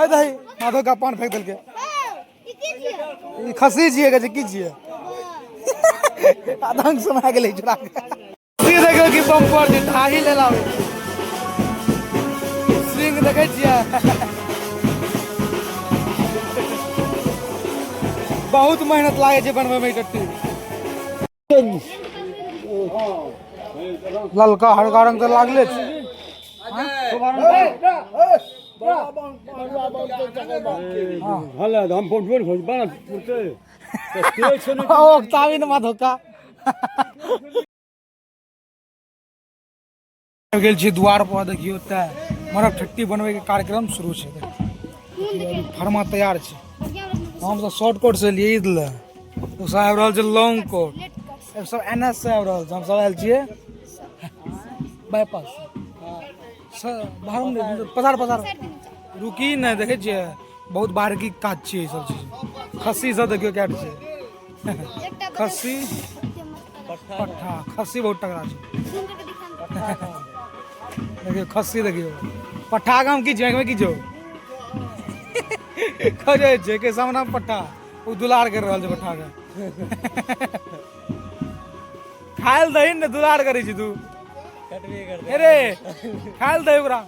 है दही माधव का पान फेंक देलकै। ई खस्सी छियै कहै छै की छियै, आदंक सुना गेलै चुरा के। खस्सी देखियौ कि बम्पर छै, ढाही लेल आबै छै। सिंह देखै छियै, बहुत मेहनत लागै छै बनबै मे ई टट्टी। ललका हरका रंग तऽ लागले छै। ओ तावी ने माधोका गेल छी द्वार पर। देखियौ तऽ मरब ठट्टी बनबै के कार्यक्रम शुरू छै। फरमा तैयार छै। हम सब शॉर्ट कोट से लिए ईद ले, ओ सब आबि रहल छै लॉन्ग कोट, सब एन एस से आबि रहल छै। हम सब आयल छियै बाईपास बाहर पसार पसार रुकी नहि। देखै छियै बहुत बारीकी काज छियै ई सब चीज। खस्सी सब देखियौ कैट छै, खस्सी पट्ठा, खस्सी बहुत तगड़ा छै। देखियौ खस्सी, देखियौ पट्ठा। गाम की छै की छौ खोजै छै के सामना पट्ठा, ओ दुलार कर रहल छै पट्ठा के। खायल दही ने, दुलार करै छी तू अरे खायल दही ओकरा।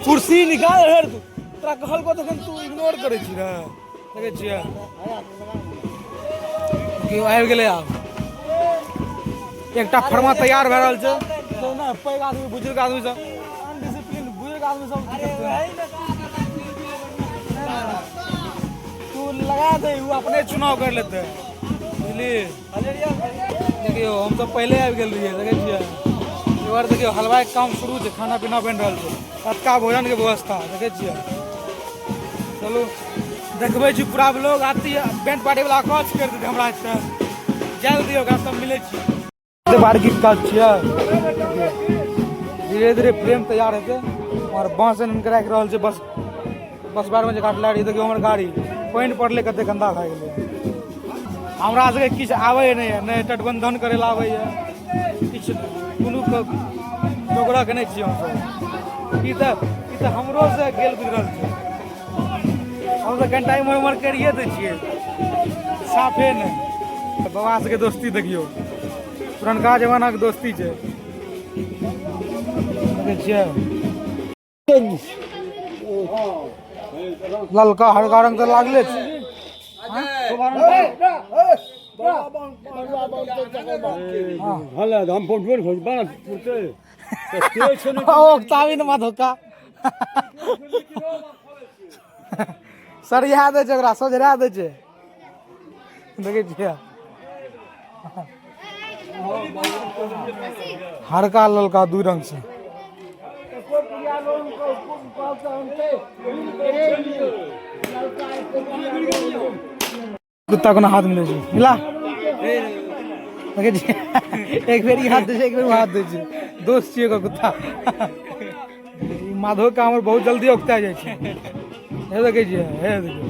कुर्सी निकाल रे तू, तोरा कहलको तखन तू इग्नोर करै छी रे। देखै छियै केओ आबि गेलै। आब एकटा फरमा तैयार भए रहल छै। तो ने पैघ आदमी, बुजुर्ग आदमी सब अनडिसिप्लिन, बुजुर्ग आदमी सब की करतै? तू लगा दे, ओ अपने चुनाव कर लेतै, बुझली? देखियौ हम सब पहिले आबि गेल रहियै। देखै छियै इधर देखियौ हलवाइके काम शुरू छै, खाना पीना बनि रहल छै, रतका भोजनके व्यवस्था देखै छियै। चलू देखबै छी पूरा लोग आती बैंड पार्टी वाला कच कर देतै हमरा एतऽ। जाय दियौ ओकरा, सब मिलै छियै। बारकी काज छियै, धीरे धीरे फ्रेम तैयार हेतै और बाँस एहन राखि रहल छै। बस बस बारमे जे काटले रहियै। देखियौ हमर गाड़ी पानि पड़लै कते गन्दा भए गेलै। हमरा सबके किछु आबै नहि यऽ, नहि तटबंधन करै लए आबैए किछु, कोनो जोगरक नहि छियै हमसब। ई तऽ हमरो से गेल गुजरल छै। हम तऽ कनिटा इम्हर उम्हर करिए दै छियै, साफे नहि। बाबा सबके दोस्ती देखियौ, पुरनका जमानाके दोस्ती छै। देखै छियै ललका हरका रंग तऽ लागले छै। ओ तावी ने माधोका सरिया दै छै, ओकरा सोझरा दै छै। देखै छियै हरका ललका दू रंग से। कुत्ता कोना हाथ मिलै छै, मिला। देखै छियै एक बेर ई हाथ दै छै, एक बेर ओ हाथ दै छै। दोस्त छियै ओकर कुत्ता। ई माधो का हमर बहुत जल्दी औकता जाइ छै। हे देखै छियै, हे देखियौ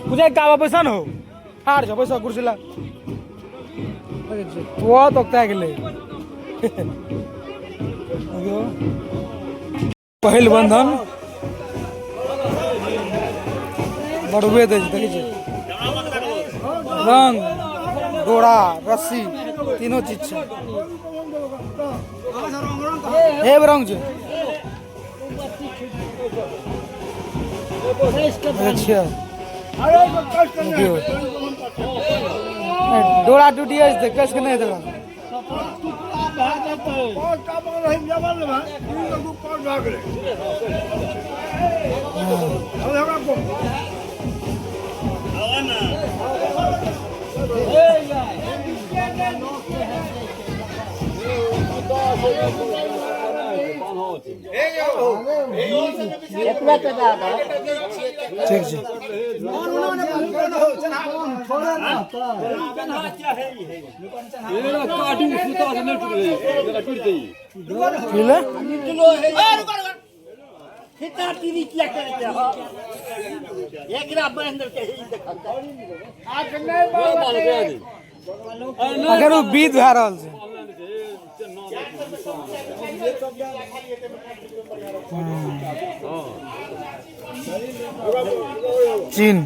पूजा का बैसा न हो, ठाढ़ छौ, बैसा कुर्सी ला। देखै छियै तुरंत औकता गेलै। देखियौ पहिल बंधन बढ़बे दै छै। देखै छियै रंग डोरा रस्सी तीनों चीज छै। हे रंग छै। देखै छियै देखियौ डोरा टूटी जाइ छै, कस के नहि देलक। ठीक छै। अगर ओ बीत भए रहल छै। चीन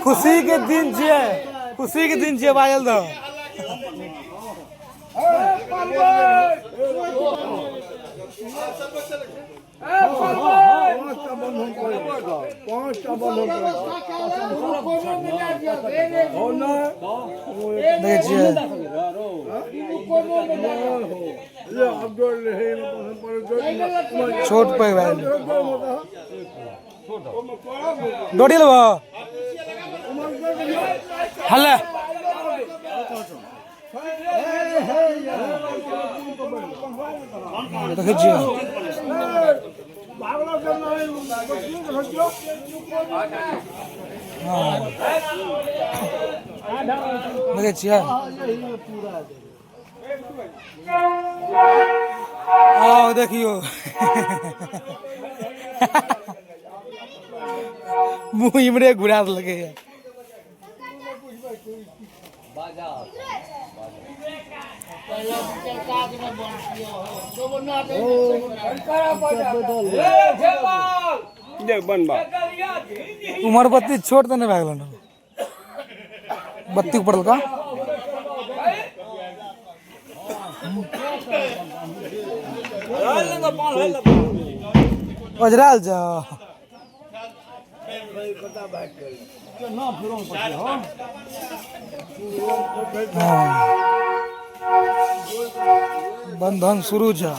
खुशी के दिन छियै, खुशी के दिन छियै, बाजल दो। देखै छियै छोट पैघ भए गेलै। डोरी लेबो हले। देखै छियै देखै छियै। आओ देखियौ, मुँह इमरे घुरा देलकै। उमर बत्ती छोट तऽ नहि भए गेल? बत्ती पड़ल का ओझराल जा। बंधन शुरू छै।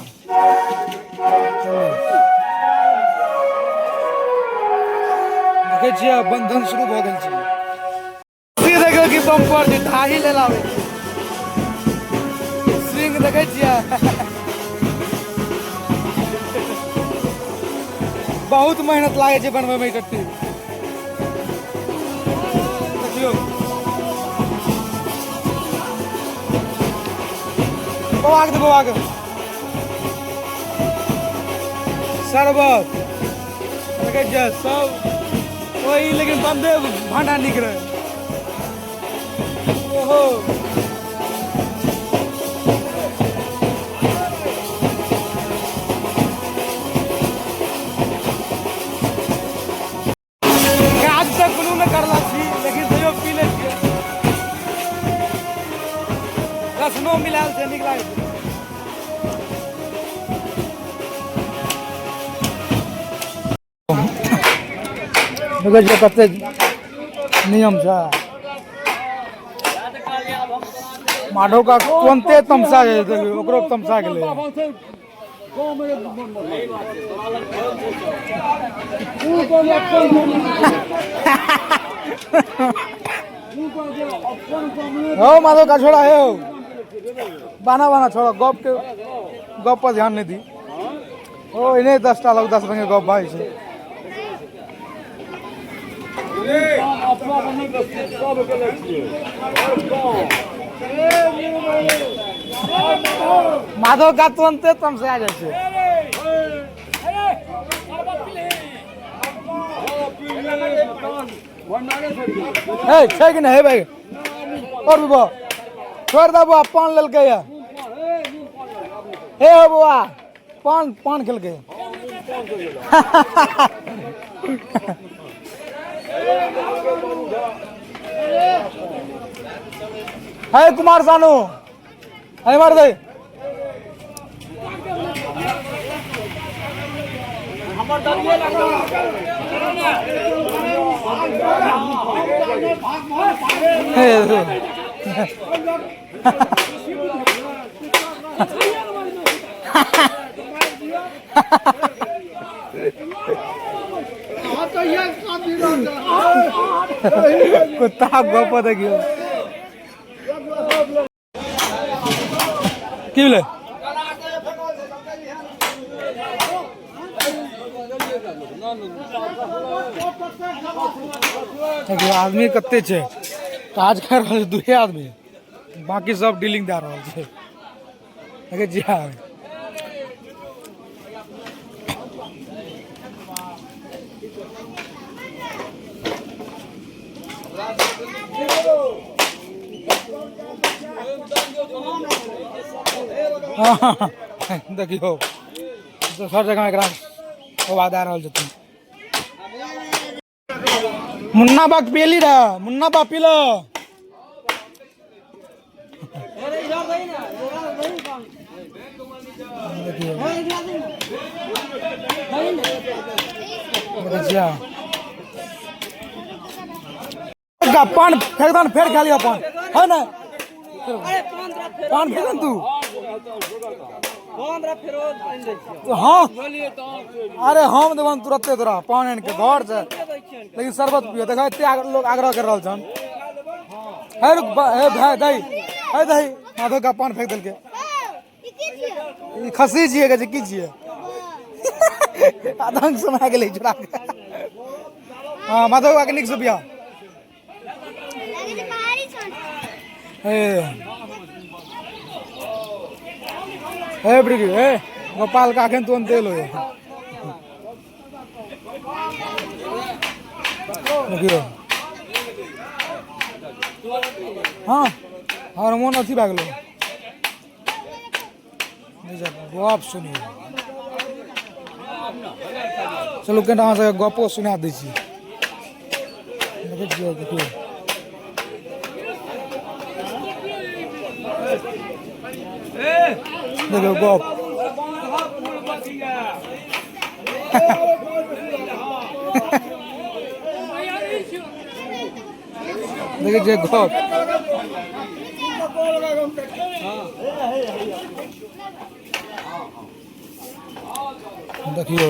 देखै छियै, बंधन शुरू भऽ गेल छै। देखियौ कि बम्पर छै, ढाही लेल आबै छै। सिंह देखै छियै, बहुत मेहनत लागै छै बनबै मे ई टट्टी। देखियौ बौआ के, बौआ के शरबत देखै छियै सब ओहि, लेकिन बंदे भांडा नीक रहै। ओहो, काज तऽ कोनो नहि करला छी, लेकिन तैयो पी लै छियै। रसनो मिलायल छै, नीक लागै छै। देखै छियै कते नियम छै। माधव का तुरन्ते तमसा जाइ छै, देखियौ ओकरो तमसा गेलै। हो माधव का छोड़ा हे, हो बाना बाना छोड़ा। गप के गप पर ध्यान नहीं दी। ओ इन्हें 10टा लोग 10 रंग के गप भाई छै। माधव का तुरन्ते तमसा जाइ छै। हे छै कि नहि? हे भाई, और बौआ छोड़ दे। बौआ पान लेलकै ये। हे हो बौआ, पान पान खेलकै। हे कुमार सानू, हे मार दे। हे कुत्ता गप देखियौ की भेलै? देखियौ आदमी कते छै, काज कर रहल छै दुए आदमी, बाकी सब डीलिंग दए रहल छै। देखै छियै। देखियौ दोसर जगह एकरा हवा दए रहल छथिन। मुन्ना बा पीली रह, मुन्ना बा पीलो। देखियौ देखै छियै पान फेंक दन, फेर खा लिअ पान है ना, पान फेंक दन तू। हाँ अरे हम देबन तुरते तोरा पान आनि के घर से, लेकिन शरबत पियो। देखा एते लोग आग्रह कर रहल छन। हे रुक, हे भाई दही, हे दही माधव का पान फेंक देलकै। ई खस्सी छियै के की छियै? आदंक समा गेलै चुरा के। हाँ माधव का नीक से पिया। हे हे ब्रिगी, हे गोपाल का अखन तुरंत तेल होय। देखियौ हाँ हार्मोन अथी भए गेलै। गप सुनियौ, चलू कनिटा अहाँ सबके गपो सुना दै छी। देखै छियै, देखियौ देखियौ गप। देखै छियै गप। देखियौ